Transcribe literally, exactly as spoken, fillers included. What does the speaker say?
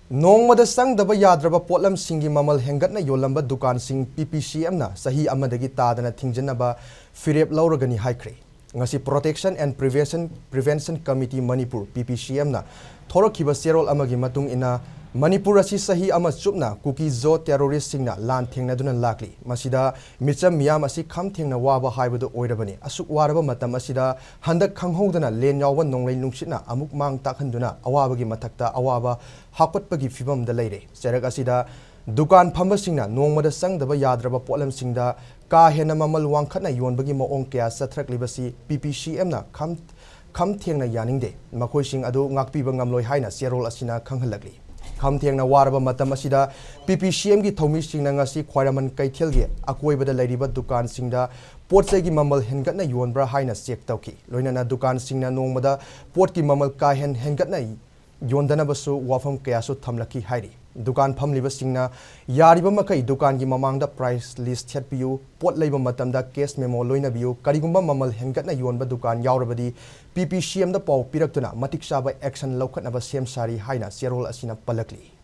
ꯅꯣꯡꯃꯗ ꯆꯪꯗꯕ ꯌꯥꯗ꯭ꯔꯕ ꯄꯣꯠꯂꯝꯁꯤꯡꯒꯤ ꯃꯃꯜ ꯍꯦꯟꯒꯠꯅ ꯌꯣꯜꯂꯝꯕ ꯗꯨꯀꯥꯟꯁꯤꯡ ꯄꯤ ꯄꯤ ꯁꯤ ꯑꯦꯝꯅ ꯆꯍꯤ ꯑꯃꯗꯒꯤ ꯇꯥꯗꯅ ꯊꯤꯡꯖꯤꯟꯅꯕ ꯐꯤꯔꯦꯞ ꯂꯧꯔꯒꯅꯤ ꯍꯥꯏꯈ꯭ꯔꯦ꯫ ꯉꯁꯤ Protection and Prevention, Prevention Committee Manipur, P P C M ꯅ ꯊꯣꯔꯛꯈꯤꯕ ꯆꯦꯔꯣꯜ ꯑꯃꯒꯤ ꯃꯇꯨꯡ ꯏꯟꯅ, ꯃꯅꯤꯄꯨꯔ ꯑꯁꯤ ꯆꯍꯤ ꯑꯃ ꯆꯨꯞꯅ ꯀꯨꯀꯤ ꯖꯣ ꯇꯦꯔꯣꯔꯤꯁꯁꯤꯡꯅ ꯂꯥꯟ ꯊꯦꯡꯅꯗꯨꯅ ꯂꯥꯛꯂꯤ꯫ ꯃꯁꯤꯗ ꯃꯤꯆꯝ ꯃꯤꯌꯥꯝ ꯑꯁꯤ ꯈꯝ ꯊꯦꯡꯅ ꯋꯥꯕ ꯍꯥꯏꯕꯗꯨ ꯑꯣꯏꯔꯕꯅꯤ꯫ ꯑꯁꯨꯛ ꯋꯥꯔꯕ ꯃꯇꯝ ꯑꯁꯤꯗ ꯍꯟꯗꯛ ꯈꯪꯍꯧꯗꯅ ꯂꯦꯟ ꯌꯥꯎꯕ ꯅꯣꯡꯂꯩ ꯅꯨꯡꯁꯤꯠꯅ ꯑꯃꯨꯛ ꯃꯥꯡ ꯇꯥꯛꯍꯟꯗꯨꯅ ꯑꯋꯥꯕꯒꯤ ꯃꯊꯛꯇ ꯑꯋꯥꯕ ꯍꯥꯞꯀꯠꯄꯒꯤ ꯐꯤꯚꯝꯗ ꯂꯩꯔꯦ꯫ ꯆꯩꯔꯛ ꯑꯁꯤꯗ ꯗꯨꯀꯥꯟ ꯐꯝꯕꯁꯤꯡꯅ ꯅꯣꯡꯃꯗ ꯆꯪꯗꯕ ꯌꯥꯗ꯭ꯔꯕ ꯄꯣꯠꯂꯝꯁꯤꯡꯗ ꯀꯥ ꯍꯦꯟꯅ ꯃꯃꯜ ꯋꯥꯡꯈꯠꯅ ꯌꯣꯟꯕꯒꯤ ꯃꯑꯣꯡ ꯀꯌꯥ ꯆꯠꯊꯔꯛꯂꯤꯕꯁꯤ P P C M ꯅ ꯈꯝ, ꯈꯝ ꯊꯦꯡꯅ ꯌꯥꯅꯤꯡꯗꯦ꯫ ꯃꯈꯣꯏꯁꯤꯡ ꯑꯗꯨ ꯉꯥꯛꯄꯤꯕ ꯉꯝꯂꯣꯏ ꯍꯥꯏꯅ ꯆꯦꯔꯣꯜ ꯑꯁꯤꯅ ꯈꯪꯍꯜꯂꯛꯂꯤ꯫ ꯈꯝ ꯊꯦꯡꯅ ꯋꯥꯔꯕ ꯃꯇꯝ ꯑꯁꯤꯗ P P C M ꯒꯤ ꯊꯧꯃꯤꯁꯤꯡꯅ ꯉꯁꯤ ꯈ꯭ꯋꯥꯏꯔꯝꯕꯟ ꯀꯩꯊꯦꯜꯒꯤ ꯑꯀꯣꯏꯕꯗ ꯂꯩꯔꯤꯕ ꯗꯨꯀꯥꯟꯁꯤꯡꯗ ꯄꯣꯠ ꯆꯩꯒꯤ ꯃꯃꯜ ꯍꯦꯟꯒꯠꯅ ꯌꯣꯟꯕ꯭ꯔꯥ ꯍꯥꯏꯅ ꯆꯦꯛ ꯇꯧꯈꯤ꯫ ꯂꯣꯏꯅꯅ ꯗꯨꯀꯥꯟꯁꯤꯡꯅ ꯅꯣꯡꯃꯗ ꯄꯣꯠꯀꯤ ꯃꯃꯜ ꯀꯥ ꯍꯦꯟ ꯍꯦꯟꯒꯠꯅ ꯌꯣꯟꯗꯅꯕꯁꯨ ꯋꯥꯐꯝ ꯀꯌꯥꯁꯨ ꯊꯝꯂꯛꯈꯤ ꯍꯥꯏꯔꯤ꯫ ꯗꯨꯀꯥꯟ ꯐꯝꯂꯤꯕꯁꯤꯡꯅ ꯌꯥꯔꯤꯕ ꯃꯈꯩ ꯗꯨꯀꯥꯟꯒꯤ ꯃꯃꯥꯡꯗ price list ꯊꯦꯠꯄꯤꯌꯨ, ꯄꯣꯠ ꯂꯩꯕ ꯃꯇꯝꯗ cash memo ꯂꯣꯏꯅꯕꯤꯌꯨ, ꯀꯔꯤꯒꯨꯝꯕ ꯃꯃꯜ ꯍꯦꯟꯒꯠꯅ ꯌꯣꯟꯕ ꯗꯨꯀꯥꯟ ꯌꯥꯎꯔꯕꯗꯤ P P C M ꯗ ꯄꯥꯎ ꯄꯤꯔꯛꯇꯨꯅ ꯃꯇꯤꯛ ꯆꯥꯕ action ꯂꯧꯈꯠꯅꯕ ꯁꯦꯝ ꯁꯥꯔꯤ ꯍꯥꯏꯅ ꯆꯦꯔꯣꯜ ꯑꯁꯤꯅ ꯄꯜꯂꯛꯂꯤ꯫